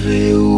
Viveu.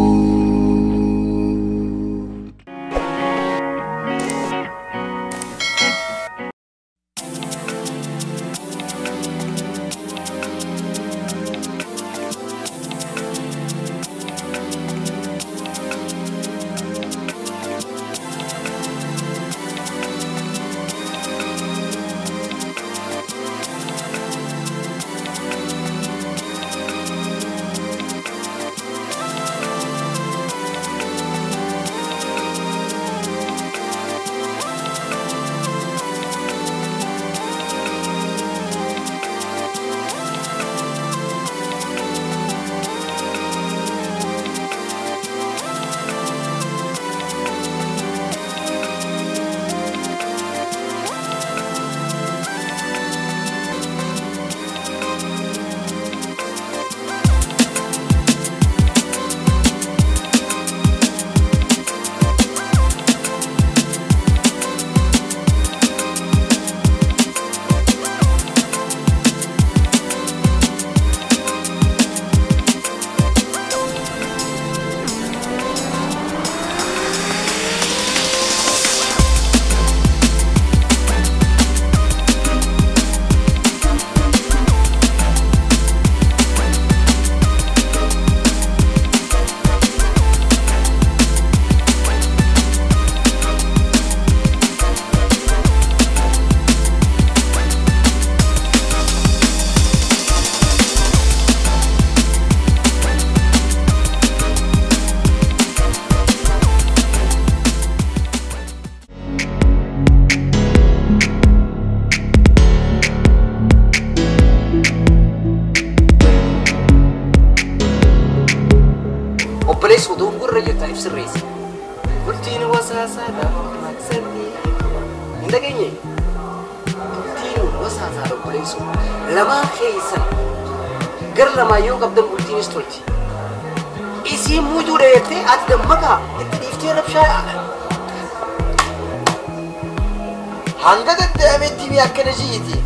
Hanga danda'ametti mi akkana jiiti.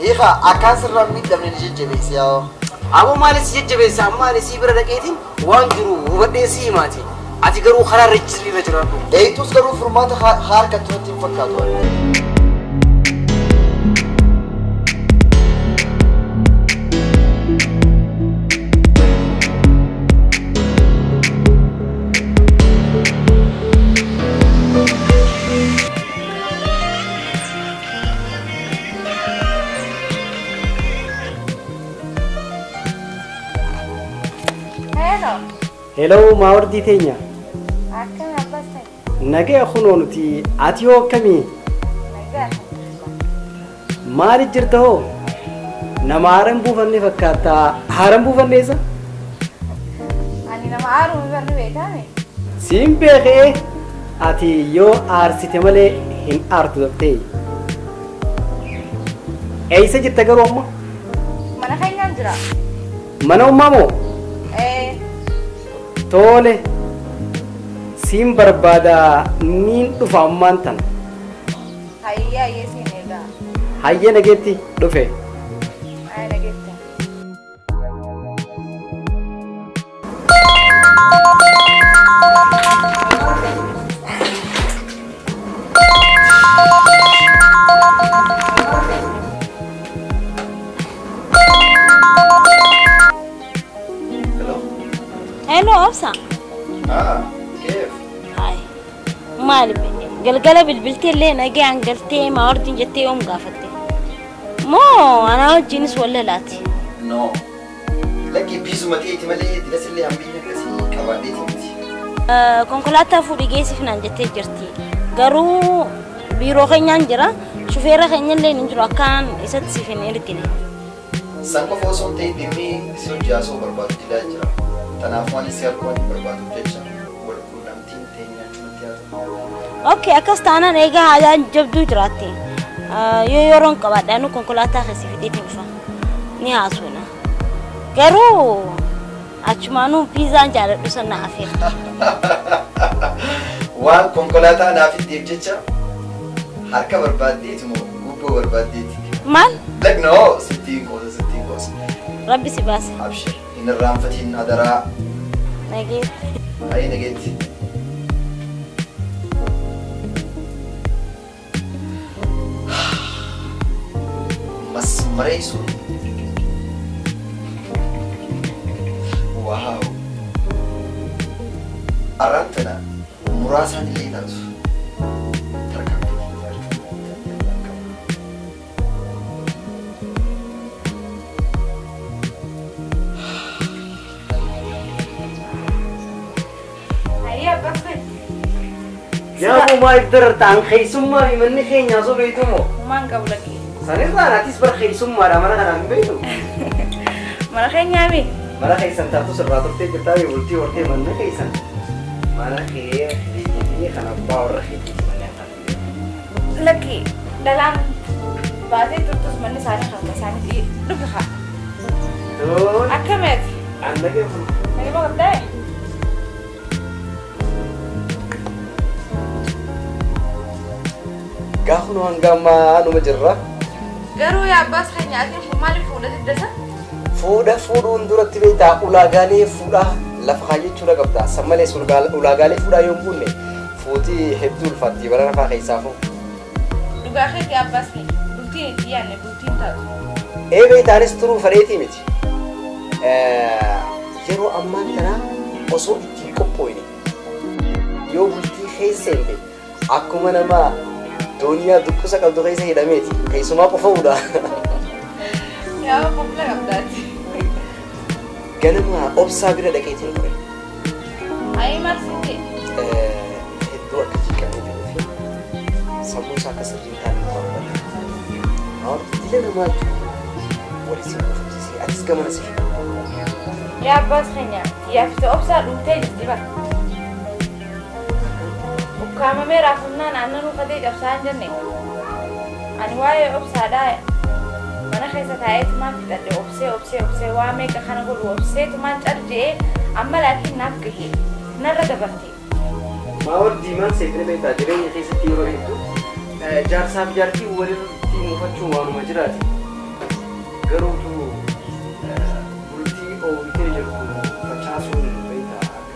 Eegaa akkaan sirraan miidhamne ni jajjabeessi yaa. Aboo maalis jajjabeessa amma ani sii bira dhaqeetiin waan jiru hubadhee sii himaati. Ati garuu karaa irra irra jiraadhu. Eeyituus garuu furmaata harkatti natti hin fakkaatu. Hello, maawardii teenya. Akkam abbaa. Nagaya kunoo nuti ati hoo akkamii? Nagaa. Maali jirta hoo? Nama haaraan buufanne fakkaata. Haaraan buufanne isa? Ani nama haaruu hin beekame. Siin beekee ati yoo aarsite malee hin aartu daftee. Eessa jirta garuu amma? Mana keenyaan jira. Mana ummaa moo? Tole siin barbaada niin dhufa ammaan tana. Hayyee hayyee siin eegaa. Hayyee nageetti dhufe. Hayyee nageetti. Hello, Obsa. Ah, كيف؟ هاي مالي قلقلة بالبلتي اللي نجي عن قلتي ما أردن جتي يوم قافتي مو أنا جنس ولا لاتي نو لكن بيزو ما تيجي تملي دلس اللي عم بينا كسي كواليتي متي كونكولاتا فوري جيسي فنان جتي جرتي قرو بيرو خينيان جرا شوفيرا خينيان اللي نجرا كان إسات سيفين إركني سانكو فوسون تي دمي سيو جاسو برباد تلا جرا Tanaaf waan isii harka waan barbaaduuf jecha wal quunnamtiin teenya achumatti haa ta'u. Okay, akkas taanaan egaa haalaan jabduu jiraatte. Yoo yeroon qabaadhaan konkolaataa keessa fideetiin dhufa. Ni haasofna. Garuu achumaanuu piizaan jaaladhu sana afeera. Waan konkolaataa naaf fiddeef jecha harka barbaaddeeti moo gubboo barbaaddeeti? Maal? Lagnoo sittiin qoosa sittiin qoosa. Rabbi si baase. Abshir. Hin irraanfatiin adaraa. Nageetti. Ayi nageetti. Masmareessuun. Waaw. Arraan tana muraasaan illee taatu. Tarkaanfii danda'an qaba. Ayi abbaa keenya. Yaa maaliif darartaan keessummaa fi manni keenya osoo beektumoo? Uumaan qabu lakkee. Sanirraan atis bara keessummaadha mana kanaan hin beektu. Mana keenyaa mi? Mana keessan taatu sirraa turtee jirtaa fi bultii hortee manni keessan. Mana kee biyyi kan abbaa warra keetiiti manni akka. Lakkee dhalaan baatee turtus manni isaanii kan isaanii dhufi haa. Tole. Akkamitti? Anna geeffu. Nagama qabdaa? Gaafa nu hanga ammaa numa jirra. Garuu yaa abbaas keenya atiin kun maaliif fuudha diddasa? Fuudha fuudhuun duratti beektaa ulaagaalee fuudhaa lafa kaayyachuudha qabda. San malees ulaagaalee fuudhaa yoo hin guunne fuutii hedduu ulfaatti bara lafaa keessaafuu. Dhugaa keetii abbaas keenya bultiin itti yaadne bultiin taatu. Ee beektaanis turuu fedheetii miti. Yeroo ammaan tanaa osoo itti hin qophoofne yoo bultii keessa seente akkuma nama dooniyaa dukkusa qabdu keessa hidhameeti. Keessumaa qofa fuudha. Yaa qofla qabdaati. Ganama obsaa bira dhaqeetiin ture. Ayi maal siin ta'e? Hedduu akka jeeqamee jiruu fi sammuu isaa akka sirrii hin taane barbaade. Dila namaatu wal isin kufachiisee atis gamana si fida. Yaa abbaas keenya xiyyaafite obsaa dhumtee jirti bara. Ukkaamamee raafamnaan aannan uffatee cabsaa hin jenne. Ani waa'ee obsaadhaa mana keessa taa'eetumaan fixadhe obsee obsee obsee waa meeqa kana godhu obseetumaan cal je'ee amma laakiin naaf gahe narra dabarte. Maawar diimaan seetine beektaa jireenya keessatti yeroo hedduu jaarsaaf jaartii walitti mufachuun waanuma jiraati. Garuutu bultii oowwitee jirtu facaasuun beektaa akka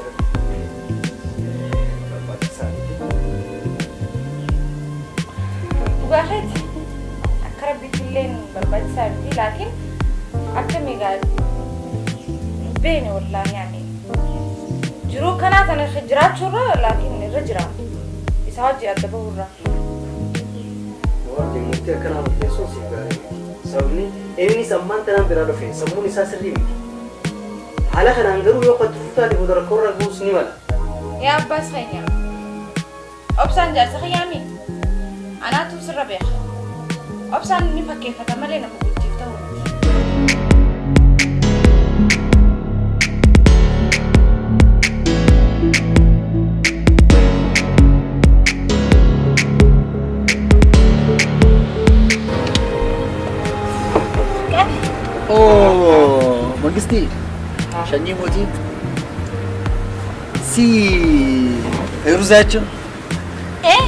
barbaachisaa miti. Dhugaa keeti akka rabbiitti illee barbaachisaa miti laakiin akka meegaa beene wallaahi ani jiruu kanaa tana jiraachuurra laakiin irra jira isaa hojii adda bahurra. Maawar murtii akkanaa murteessuun siif gaarii miti. Sababni innis ammaan tanaan biraa dhufe sammuun isaa sirrii miti. Haala kanaan garuu yoo qottu taate booda rakkoo irra ga'uus ni mala. Yaa abbaas keenya obsaan jaarsa kiyyaami anaatu sirra beeka. Obsaan ni fakkeeffata malee nama bultiif ta'u miti. Oh, Mangistii. Sanyii mootii. Si Feeruzaa jechuun? Eh?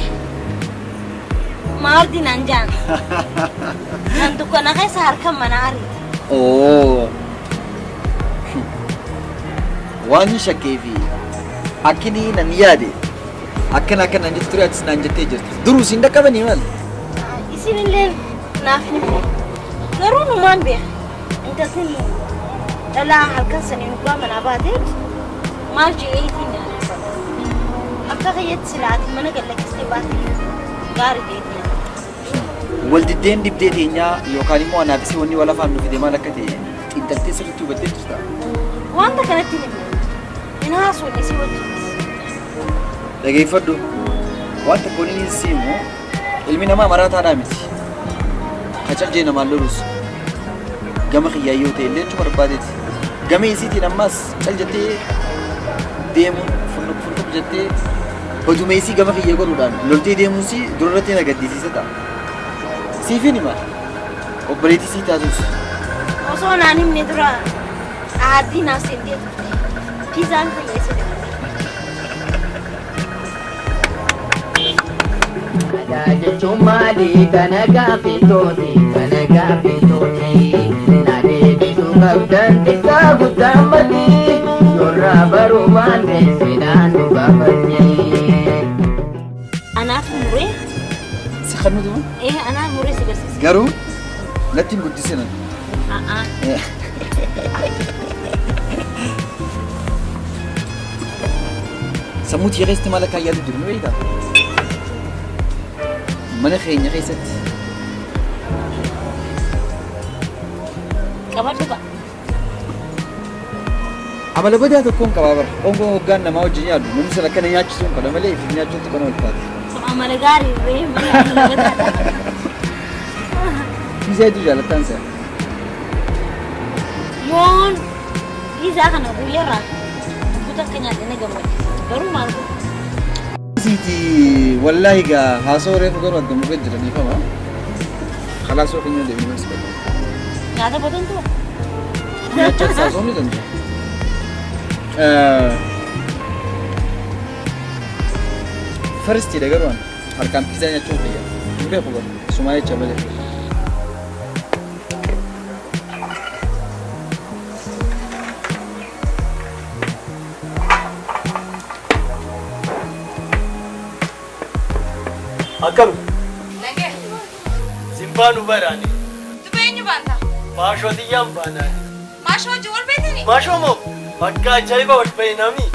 Maardi naan jaan. Kan dukkana keessa harka mana ariiti. Oh. Waan hin shakkee fi akkini nan yaade akkana akka nan jettu ture atis naan jettee jirti. Duruu siin dhaqqabanii maal? Isin illee naaf hin himne. Garuu numaan beeka. Intalli dhalaa halkan saniin dhugaa manaa baatee maal je'eetiin yaada. Akka kiyyatti silaati mana gallakkistee baatee gaarii jeetii yaada. Waldiddeen dhibdee teenyaa yookaan immoo anaafis wanni wal afaan nu fide maal akka ta'e xiinxaltee sirriitti hubattee jirta. Wanta kanatti hin himne. Hin haasofne si wajjinis. Dhageeffadhu. Waan tokko inni si himu ilmi namaa maraataadhaa miti. Kacaljee namaan lolus gama kiyyaa yoo ta'e illee jechuu barbaadeeti. Gama isiitiin ammas cal jettee deemuun funnuq funnuq jettee hojumeesii gama kiyya godhuudhaan loltee deemuun si durarratti na gaddisiisa ta'a. Siifin hima. Obboleettii sii taatus. Osoo naan himne dura aaddii naaf seentee turte. Piizaan kiyya isa dabalate. Aadaa jechuun maali kana gaaffitooti kana gaaffitooti na deebisuu qabdan xiqqaa guddaan badii yorraa. Barumaan seenaan nu baafatte. Anaaf muree? Si kennutu? Anaaf muree si garsiisa. Garuu natti hin guddisinan. Sammuu tiyya keessatti maal akka yaadu jiru ni beektaa? Mana keenya keessatti. Qabadhu ba'a. Amala badaa tokkoon qabaa bara. Ongoo hoggaan namaa wajjin yaadu namni sana akkana nyaachisuun kana malee ifi nyaachuun xiqqoo nama ulfaata. Kun amala gaarii ree malee amala badaadha. Piizaa hedduu jaalattaan se'a. Yoon piizaa kana guyyaarraa guutuu akka nyaadhe na gammachiisa. Garuu maal godhu? Siiti wallaahi gaa haasoo reefu garuu adda murree jiraniifama. Khalaasoo keenya deemnee mas godhu. Nyaata botantu? Nyaachaa haasoo ni danda'a. First jedhe garuu ani harkaan piizaa nyaachuun fayya. Hin beeku garuu sumaa jecha malee. Akkam? Nagee. Simbaanu baraani. Duba eenyu baanta? Maashoo xiyyaan baanaani. Maashoo wajjin wal beektanii? Maashoo moo? Bakka ajaa'iba wal beeknami.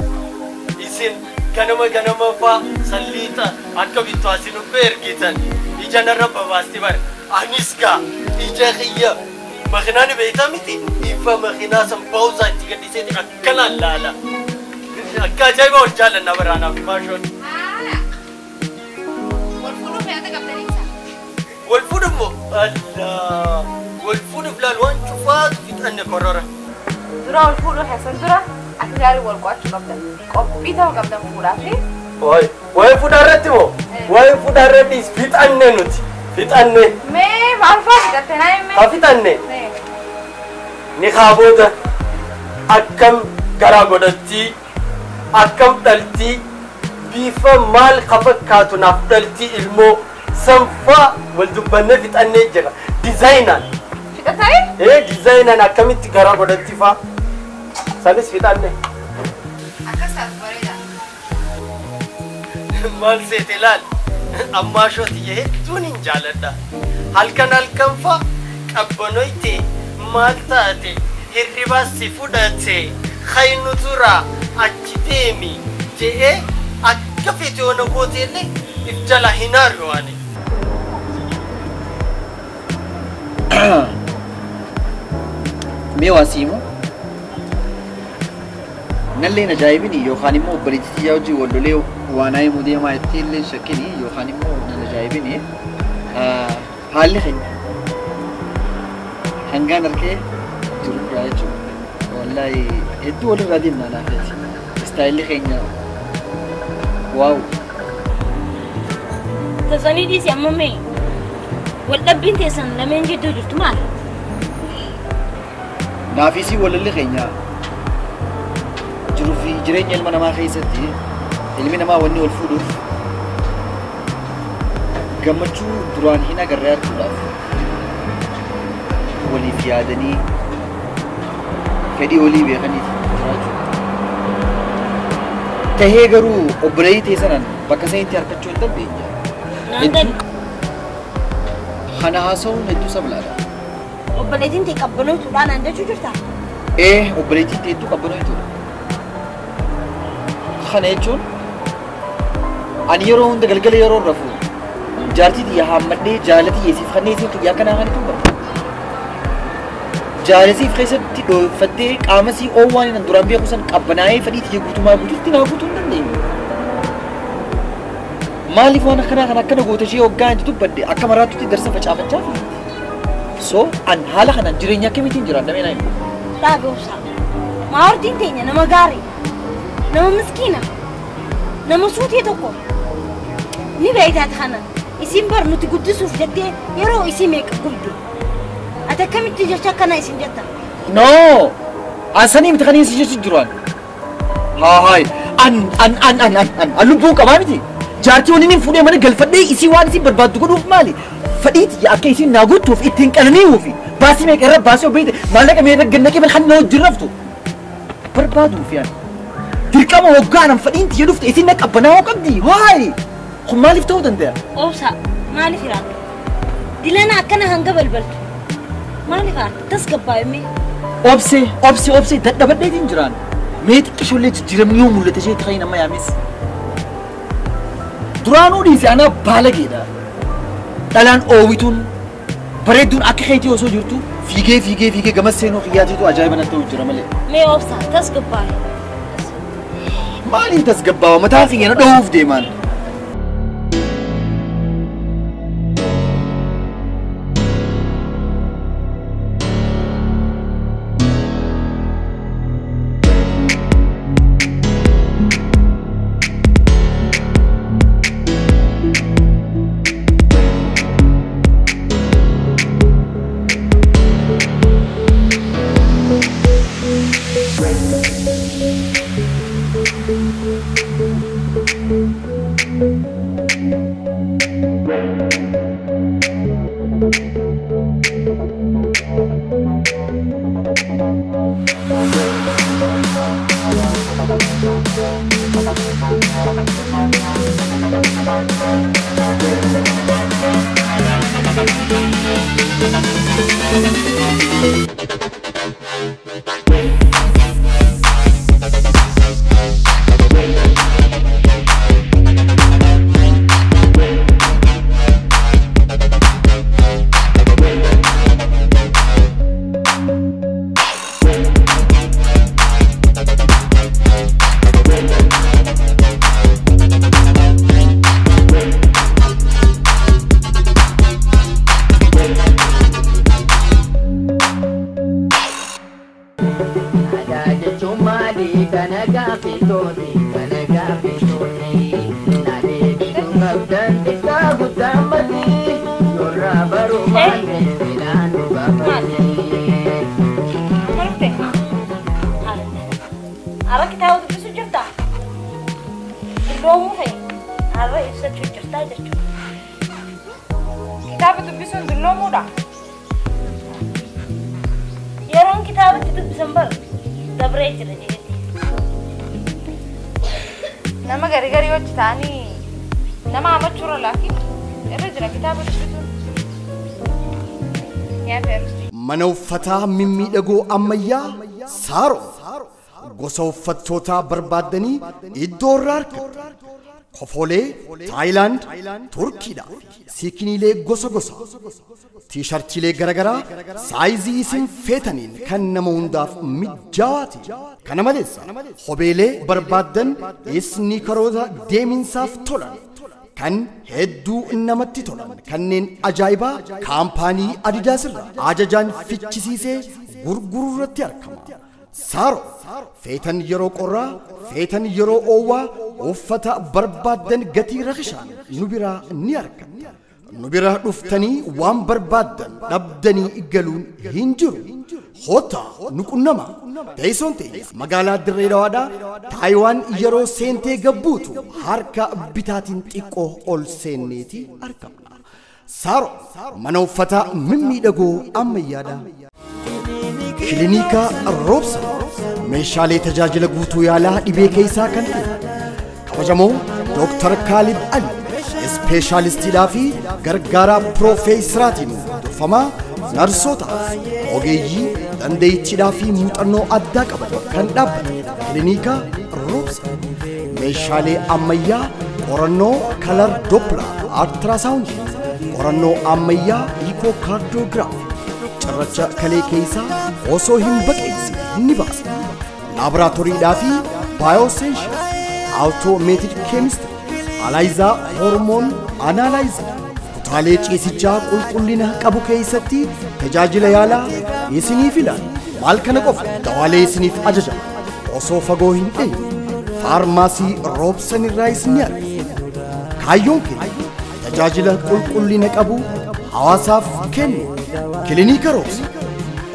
Isin ganama ganama faa salliixa akka bittu asin uffee ergitan. Ija narra babaasti bara. Anis gaa ija kiyya makinaan beektaa miti. Ifa makinaa san ba'uusaa itti gadhiiseeti akkanaan laala. Akka ajaa'iba wal jaallanna baraanaaf maashoon. Wal fuudhuuf yaada qabdaniisa? Wal fuudhuuf moo? Allah! Wal fuudhuuf laal waan cufaatu fixanne korora. Dura wal fuudhuuf keessan dura akka gaarii wal qo'achuu qabdan. Qophii ta'uu qabdan fuudhaafi. Waa'ee fuudhaa irratti moo? Waa'ee fuudhaa irratti fixanne nuti. Fixanne. Mee maal fa'aa fixatte naa himme? Haa fixanne? Ni haa booda akkam garaa godhattii akkam dhaltii bifa maal ka fakkaatu naaf dhaltii ilmoo sanfaa wal dubbannee fixannee jira. Dizaayinaan. Fixatanii? Dizaayinaan akkamitti garaa godhatti faa sanis fixanne. Akkas taatu bareeda. Maal seete laal ammaa shootiyya hedduun hin jaaladha. Halkan halkan faa qabbanoyte maal taate hirribaas si fudhate haynu tura achi deemi je'ee akka feete yoo na goote illee if jala hin aarru ani. Mee waa siimu? Nalleen ajaa'ibini yookaan immoo obboleettii xiyyaa hojii wal lolee waan himuu deemaa jettee illee shakkini yookaan immoo nan ajaa'ibini haalli keenya hangaan harkee jirurraa jechuudha. Wallaahi hedduu walirraa deemna naafeeti. Istaayilli keenya waaw. Tasanii dhiisi amma mee wal dhabbiin teessan lameen jidduu jirtu maal? Naafisii walalli keenya jiruu fi jireenya ilma namaa keessatti ilmi namaa wanni wal fuudhuuf gammachuu duraan hin agarre arguudhaaf waliif yaadanii fedhii walii beekanii jiraachuu. Tahee garuu obboleettii ta'e sanaan bakka sanitti harkachuu hin dandeenye. Kana haasa'uun hedduu sablaadha. Obboleettiin ta'e qabbanootuudhaan aan jechuu jirtaa? Obboleettiin ta'e hedduu qabbanootuudha. Kana jechuun ani yeroo hunda galgala yeroo rafu jaartii xiyya haammadhee jaalati yeesiif kanneen isiin xiyyaa akkanaa kan ittiin barbaadu. Jaalasiif keessatti dhooffattee qaama sii oowwaan hin duraan beeku san qabbanaa'ee fedhii xiyya guutumaa guutuutti naa guutuu hin dandeenye. Maaliif waan akkanaa kan akkana goota ishee hoggaa hin dubbadde akka maraatutti darsa facaafachaa fi so an haala kanaan jireenya akkamiitiin jiraan damee naa himu. Dhaabee Maawurtiin teenya nama gaarii, nama miskiina, nama suutee tokko ni beektaati kana isin bar nuti guddisuuf jettee yeroo isii meeqa gubdu. Ati akkamitti jecha akkana isin jetta? No! Asanii miti kan isin jechu jiru an. Haa haay an an an an an an an lubbuun qabaa miti. Jaartii waliin hin fuudhee mana galfadhee isii waan isin barbaaddu godhuuf maali? Fadhiiti akka isin naa guutuuf ittiin qananiiwuufi baasii meeqa irra baasii obbeeyte maallaqa meeqa gannaqee kan na wajjin raftu barbaaduuf yaan. Dirqama hoggaanan fadhiin tiyya dhufte isin na qabbanaa'uu qabdi. Waay! Kun maaliif ta'uu danda'a? Obsa maaliif hiraatu? Dilana akkana hanga balbaltu. Maaliif haarta? Tasgabbaa'imee. Obsee obsee obsee dadhabadheetiin jiraan. Mee xiqqishoollee jijjiiramni yoo mul'ate ishee ta'in amma yaames. Duraanuu dhiise anaa baalageedha. Dhalaan oowwituun bareedduun akka keetii osoo jirtu fiigee fiigee fiigee gama seenuu xiyyaatiitu ajaa'iba natti ta'u jira malee. Mee obsa tasgabbaa'i. Maaliin tasgabbaa'a mataa kiyya na dhohuuf deemaan. Ara kitaaba dubbisuu jirtaa? Dulloomuu fa'i. Har'a ibsachuu jirtaa jechuudha. Kitaaba dubbisuun dulloomuudha? Yeroon kitaabatti dubbisan bara dabree jira jechuudha. Nama garii garii hojii ta'anii nama hamachuurra laakiin irra jira kitaaba dubbisuun. Mana uffataa mimmiidhagoo ammayyaa Saaroo gosa uffattootaa barbaaddanii iddoo irraa argattu. Kofolee Taayilaand, Turkiidha. Siikiniilee gosa gosa. Tiishartiilee garaagaraa saayizii isin feetaniin kan nama hundaaf mijaa'aati. Kana malees kopheelee barbaaddan isniikaroota deeminsaaf tolan kan hedduu namatti tolan kanneen ajaa'ibaa kaampaanii Adidaas irraa ajajaan fichisiisee gurguruu irratti argama. Saaroo feetan yeroo qorraa feetan yeroo oowwaa uffata barbaaddan gatii rakishaan nu biraa ni argatta. Nu biraa dhuftanii waan barbaaddan dhabdanii galuun hin jiru. Hoota nu qunnama. Teessoon teenya magaalaa Dirree Dawaadhaa Taayiwaan yeroo seentee gabbuutu harka bitaatiin xiqqoo ol seenneeti argamna. Saaroo mana uffataa mimmiidhagoo ammayyaadha. Kilinika Roobsa meeshaalee tajaajila guutuu yaalaa dhibee keessaa kan ta'e kabajamoo Dooktar Kaalid Ali ispeeshaalistiidhaa fi gargaaraa piroofeesaraatiin durfamaa narsootaaf ogeeyyii dandeettiidhaa fi muuxannoo addaa qaban kan dhaabbate kilinika Roobsa meeshaalee ammayyaa qorannoo kalar doppler altiraasaawundii qorannoo ammayyaa iikookaardiyoogiraafii cirracha kalee keessaa osoo hin baqeessin ni baasa. Laaboraatooriidhaa fi baayooseenshaal, awutoomeetid keemistirii, alaayizaa hormoon anaalaayizaa kutaalee ciisichaa qulqullina qabu keessatti tajaajila yaalaa isiniif ilaala. Maal kana qofa dawaalee isiniif ajajama. Osoo fagoo hin deemin faarmaasii Roobsan irraa isin argama. Kaayyoon keenya tajaajila qulqullina qabu hawaasaaf kennu. Kilinika Roobsa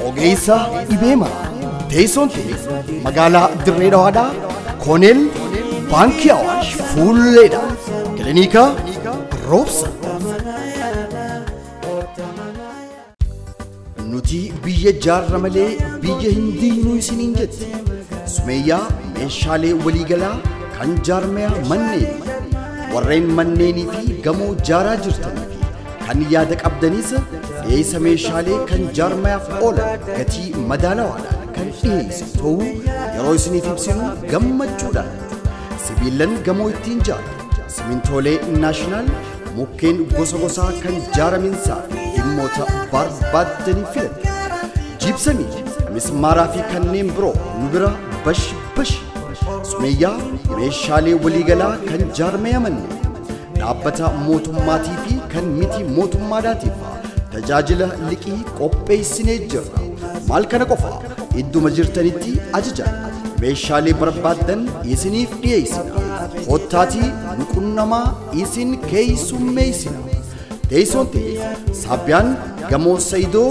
ogeessa dhibee maraa teessoon ta'e magaalaa Dirree Dawaadhaa Kooneel Baankii Awaash fuulleedha. Kilinika Roobsa. Nuti biyya jaarra malee biyya hin diinuu isiniin jetti. Sumeeyyaa meeshaalee waliigalaa kan jaarmiyaa manneenii, warreen manneenii fi gamoo jaaraa jirtanii fi kan yaada qabdanis dhiyeessa meeshaalee kan jaarmiyaaf oolan gatii madaalawaadhaan kan dhiyeessu ta'uu yeroo isiniif ibsinu gammachuudhaan. Sibiilan gamoo ittiin jaaran, simintoolee naashinaal, mukkeen gosa gosaa kan jaaraminsaa fi dhimmoota barbaaddanii filatan, jiibsamii, mismaaraa fi kanneen biroo nu bira bash bash. Sumeeyyaa meeshaalee waliigalaa kan jaarmaya manneen dhaabbata mootummaatii fi kan miti mootummaadhaatiif tajaajila liqii qopheessinee jirra. Maal kana qofa, idduma jirtanitti ajajan meeshaalee barbaaddan isiniif dhiyeessina. Kottaatii nu qunnamaa, isin keessummeessina. Teessoon teenya Saabbiyaan gamoo Sayidoo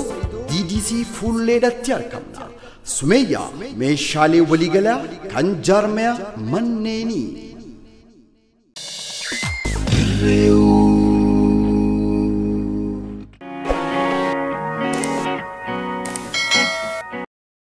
DDC fuulleedhatti argamna. Sumeeyyaa meeshaalee waliigalaa kan jaarmaya manneenii.